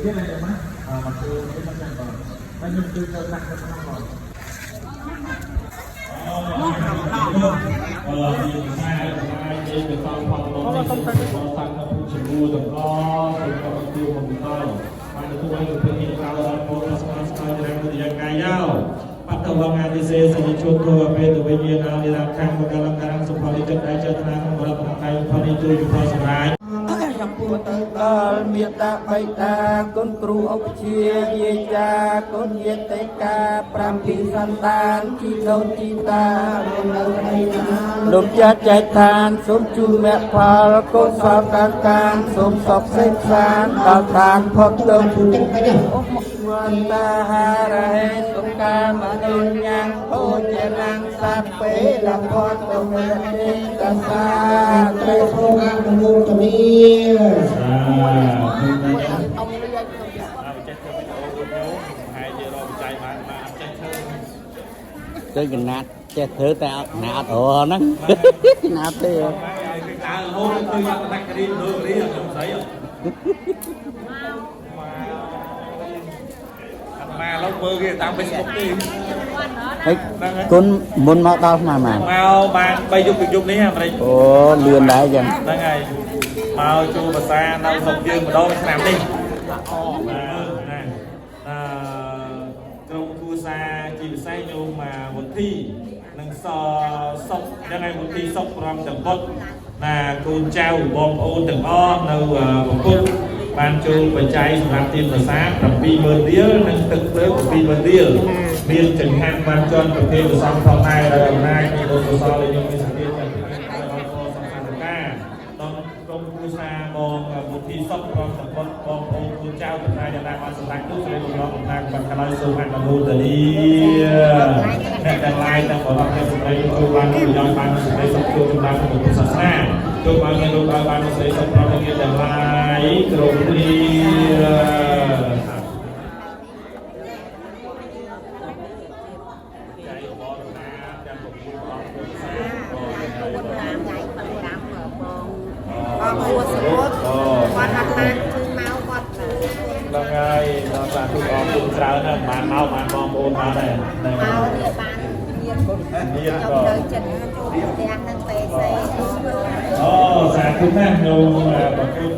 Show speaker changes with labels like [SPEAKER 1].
[SPEAKER 1] ទៀតណាមកមកជួយនេះមកចាំបងហើយខ្ញុំជួយទៅដាក់នៅក្នុងបង
[SPEAKER 2] អឺមានខ្សែខ្សែនិយាយទៅផងផងលោកនេះសូមតាំងនៅជាមួយទាំងអស់សូមក៏ជួយមកបន្តបានទទួលឲ្យទៅពីក្រៅដល់ពលស្មាស្មារតីយ៉ាងកាយយោបតវងាទិសេសញ្ជុទោអបេទវិញ្ញាណនិរខੰមកលំការសុផលិចិត្តដែលចេតនាក្នុងរតនកាយផលិជួយផលសម្រាប់
[SPEAKER 3] ចំពោះទៅដល់មេត្តាបិតាគុណគ្រូឧបជាយាយចាគុណយាតិកាប្រាំពីសន្តានជីដូនជីតានៅឯណាលោកចាស់ចែកឋានសូមជូនមគ្គផលកុសលកាកានសូមសពសេចសានដល់ឋានផុតទៅវន្តាហារហេសុកាមនុញ្ញាំភោចនំសពេលភតមេទេតសា
[SPEAKER 1] ត្រេកអូអនុមោទនា
[SPEAKER 2] សាធុអើចេះធ្វើវីដេអូមួយញោមហើយជារកបច្ច័យបានបានអត់ចេះធ្វើ
[SPEAKER 3] ទៅកណាត់ចេះធ្វើតែអត់ណាត់រហ្នឹងកណាត់ទេ
[SPEAKER 2] ឲ្យគេដើររហូតឃើញអត់ដាក់ការីមើលការីអត់ខ្ញុំស្រីអត់មកឡូវមើលគេតាម Facebook ទេ
[SPEAKER 3] ហើយគុណមុនមកដល់ស្មានបាន
[SPEAKER 2] មកបាន3យប់យប់នេះអាមេរិក
[SPEAKER 3] អូលឿនដែរចឹង
[SPEAKER 2] ហ្នឹងហើយមកជួភាសានៅស្រុកយើងម្ដងឆ្នាំនេះបាទណាអឺក្រុមគ្រួសារជាពិសេសញោមវុធីនិងសសុកហ្នឹងហើយវុធីសុកព្រមទាំងបុត្រណាកូនចៅបងប្អូនទាំងអស់នៅប្រពុតបានចូលបច្ច័យសម្រាប់ទានប្រសាទ70000រៀលនិងទឹកភ្លើង70000រៀលមានចង្ហាន់បានជន់ប្រគេនព្រះសង្ឃផងដែរដោយអំណាចនៃបុណ្យកុសលដែលខ្ញុំមានសទ្ធាចាត់ដល់ពរសង្ឃការដល់ក្រុមគ្រួសារបងវុធីសុខព្រមទាំងបុត្របងប្អូនកូនចៅទាំងឡាយដែលបានសម្រេចនោះសេចក្តីបំណងអំណាចបាត់ក្រោយសូមអនុមោទនាអ្នកទាំងឡាយទាំងបរិបទសម្រាប់ចូលបានប្រយោជន៍បានសេចក្តីសុខចូលចម្រើនក្នុងពុទ្ធសាសនាចូលបានមានលោកឲ្យបានសេចក្តីសុខព្រមទាំងងារទាំងឡាយគ្រប់គ្នាចៃបរណាទាំង6ព្រះអង្គពុទ្ធសាសនា
[SPEAKER 4] 4 5ថ្ងៃ5បងបងហួសមុទ្រគាត់អត់បានគឺមកគាត់ជួយ
[SPEAKER 2] ហ្នឹងហើយដល់សាធុអរគុណច្រើនណាស់បានមកបានបងប្អូនបានដែរហ្នឹង
[SPEAKER 4] មកនេះបានមាន
[SPEAKER 2] មាន
[SPEAKER 4] ខ្ញុំ
[SPEAKER 2] ក៏
[SPEAKER 4] នៅចិត្តចូលផ្ទះនឹងពេសេ
[SPEAKER 2] អូសាធុណាស់ញោមប្រគុណ